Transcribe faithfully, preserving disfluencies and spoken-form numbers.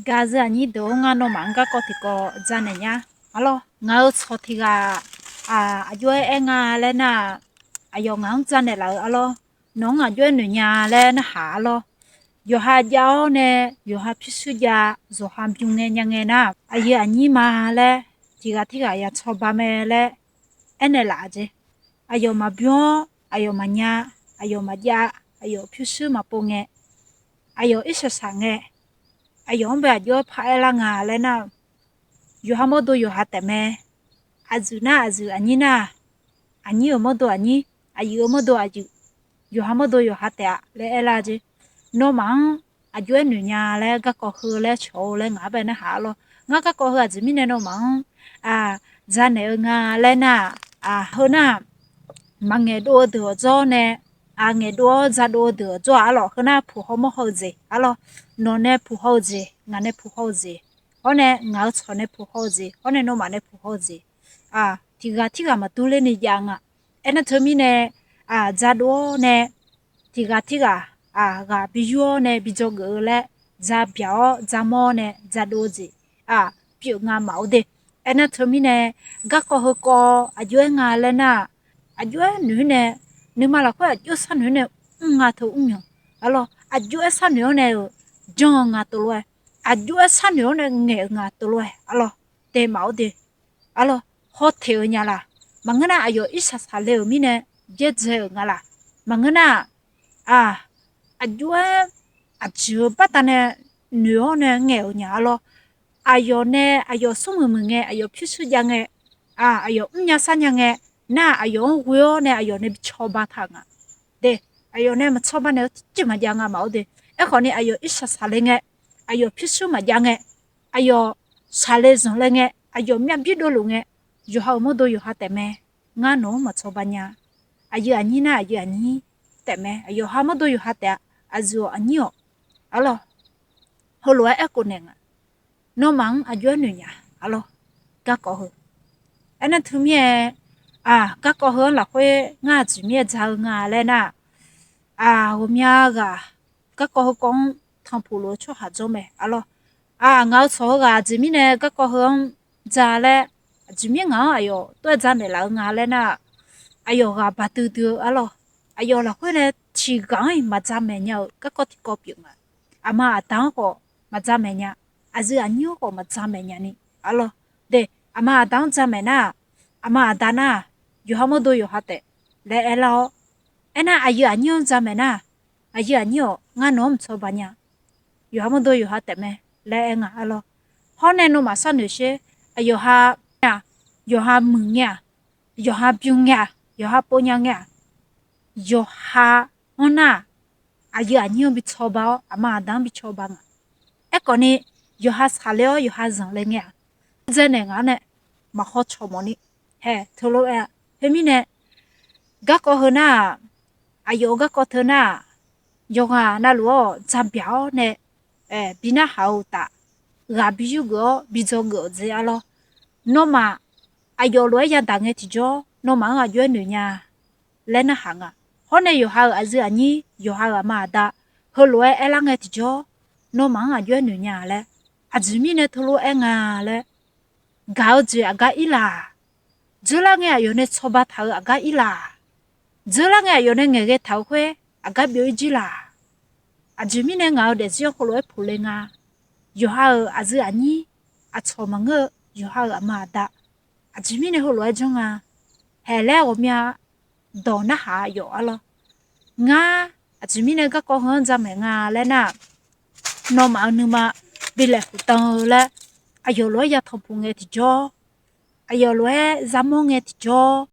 Gaqzeu aqnyir deuq-or, ngar nawmaf-anr garkawv tiqkawv janaeq nya. Arlawr, ngaq-euq tsawq tiq ghaq aq, aqjox-aer aer nga laer nar-aq, aqyawf ngaq-anr janaeq laf-euq arlawr. Nawq-anr aqjox-aer noeq nya laer narhaq arlawr. Yawqha jav-awr nae, yawqha pyurshuir jav, yawqha bym ngae nya ngae nar, aqyuif aqnyir ma laer tiq ghaq tirghaq ya cawba mae laer aernaeq laf-a jeq. Aqyawf maqbym-awr, aqyawf maqnya, aqyawf maqjav, aqyawf pyurshuir maqpov ngae, aqyawf irshaq shaq ngae, aqyawf-anr bae aqjox-aer paraer lar nga laer nar-aq, yawqha mawrdo yawqha taef mae. Aqyuif nar aqyuif, aqnyir nar-aq, aqnyir-euq mawrdo aqnyir, aqyuif-euq mawrdo aqyuif, yawqha mawrdo yawqha taef-a laer aer lar jeq. Nawmaf-anr aqjox-aer noeq nya laer garkawv heu laer cawq-eu laer ngaq-anr bae narhaq arlawr. Ngar garkawv heu aqjeq mirnae nawmaf-anr janaeq-eu nga laer nar-aq, heu nar-aq, maqngaeq dov-eu deuq-awq dzawr nae, ngaeq dov-awr dzaq dov-eu deuq-awq dzawr-aq arlawr. Heu nar puq haw mawr haw-eu jeq arlawr. Nawq nae puq haw-eu jeq, ngaq nae puq haw-eu jeq, hawr nae ngaq-euq tsawq nae puq haw-eu jeq, hawr nae nawmaf nae puq haw-eu jeq, tiq ghaq tirghaq maqdur ler ni jav nga. Aernar teumirnae, dzaq dov-awr nae tiq ghaq tirghaq ghaq bi yur-awr nae bi dzawgeuf-eu laer, dzaq byaq-awr dzaq mawr-awr nae dzaq dov-eu jeq pyeuf nga maqor de. Aernar teumirnae, garkawv heukawv aqjox-aer nga laer nar-aq, aqjox-aer noeq-awr nae, nuima lafkhoer aqjox-aer sharnoeq-awr nae mr nga teu mr myanq arlawr. Aqjox-aer sharnoeq-awr nae-euq janr-eu nga teulof-aer, aqjox-aer sharnoeq-awr nae ngaeq-eu nga teulof-aer arlawr. Dae maqor de arlawr. Hawteq-eu nya laq. Maqngeur nar aqyawf irshaq shaq le-euq mirnae byaerdzae-euq nga laq. Maqngeur nar-aq, aqjox-aer aqjeq-eu baqdanae noeq-awr nae ngaeq-euq nya arlawr. Aqyawf nae aqyawf smrmuiq muiq ngae, aqyawf pyurshuir jav ngae, aqyawf mrnya sarnya ngae, nar-aq aqyawf-anr ghoe-awr nae aqyawf nae bi cawba taq-euq nga. De, aqyawf nae maqcawba naeq-eu tiqjeq maqjav nga maqor de. Aerkhawf ni aqyawf irshaq shaq le ngae, aqyawf pyurshuir maqjav ngae, aqyawf shaq le zanq le ngae, aqyawf myav bir dovluf ngae, yawqha-euq mawrdo yawqha taef mae. Ngar nawq-anr maqcawba nya. Aqyuif aqnyir nar aqyuif aqnyir taef mae. Yawqha mawrdo yawqha taef-a. Aqyuif-awq aqnyir-awq arlawr. Heulof-aer aerkhof naeq nga. Nawmaf-anr aqjox-aer noeq nya arlawr. Garkawv heu. Aernar teumirnae, garkawv heu-anr lafkhoer ngar aqjeq mirnae dzaq-eu nga laer nar-aq, ghawqmya ghaq garkawv heukawv-anr tanqpuq lof-eu tsawrhaq jawr mae arlawr. Ngaq-euq tsawq heughaq aqjeq mirnae garkawv heu-anr dzaq laer, aqjeq mirnae ngaq-anr aqyawf tov-aer dzaq naeqlaf-eu nga laer nar-aq, aqyawf ghaq baqdui dui-eu arlawr. Aqyawf lafkhoer nae tiqghaq-anr-iq maqdzaq maeq nya-euq garkawv tiqkawv pyeuf nga. Aqma aqda-anr khawf maqdzaq maeq nya. Aqyuif aqnyir-anr khawf maqdzaq maeq nya ni arlawr. De, aqma aqda-anr dzaq maeq nar-aq, aqma aqda nar-aq, yawqha mawrdo yawqha taef laer aerlar-awr, aernar aqyuif aqnyir-anr dzaq maeq nar-aq, aqyuif aqnyir-awq ngar nawq-anr maqcawba nya. Yawqha mawrdo yawqha taef mae laer aer nga arlawr. Hawr nae nawmaf sharnoeq sher. Aqyawf ha, yawqha muiq ngae-aq, yawqha bym ngae-aq, yawqha pov nya ngae-aq, yawqha-anr nar-aq, aqyuif aqnyir-anr bi cawba-awr aqma aqda-anr bi cawba nga. Aerkhawf ni, yawqha shaqler-awr yawqha zanqler ngae-aq, dzaenaeq ngaq-anr nae maqhaw cawq mawf ni. Hae teulof-aer-a. Khoermirnae, garkawv heu nar-aq, aqyawf-euq garkawv teu nar-aq, yawqghaq navluf-awr dzaqbyaq-awr nae bi narhaq-eu uqtaf, ghaq bi yurgeuf-awr bi dzawgeuf-awq dzer arlawr. Nawmaf aqyawf lof-aer yadaq ngae tiqjawr nawmaf-anr aqjox-aer noeq nya laer narhaq nga. Hawr nae yawqha-euq aqyuif aqnyir, yawqha-euq aqma aqda heulof-aer aerlar ngae tiqjawr nawmaf-anr aqjox-aer noeq nya laer, aqjeq mirnae teulof-aer nga laer, gaq-eu jeq aqgar irlaq, dzeurlar ngae aqyawf nae cawba taq-eu aqgar irlaq, dzeurlar ngae aqyawf nae ngaeqghae taq-eu khoer aqgar byov-ir jir laq. Aqjeq mirnae ngaq-euq daefzir-anr heulof-aer puq le nga. Yawqha-euq aqyuif aqnyir, aqcawq maqngeur-eu yawqha-euq aqma aqda, aqjeq mirnae heulof-aer janr nga. Haeq laer ghawqmya dawq narhaq yawf arlawr. Ngar aqjeq mirnae garkawv heu-anr dzaq maeq nga laer nar-aq, nawmaf-euq nuima bi laeqhmq dan-eu laer, aqyawf lof-aer yatanq puq ngae tiqjawr, aqyawf lof-aer zaqmawr ngae tiqjawr,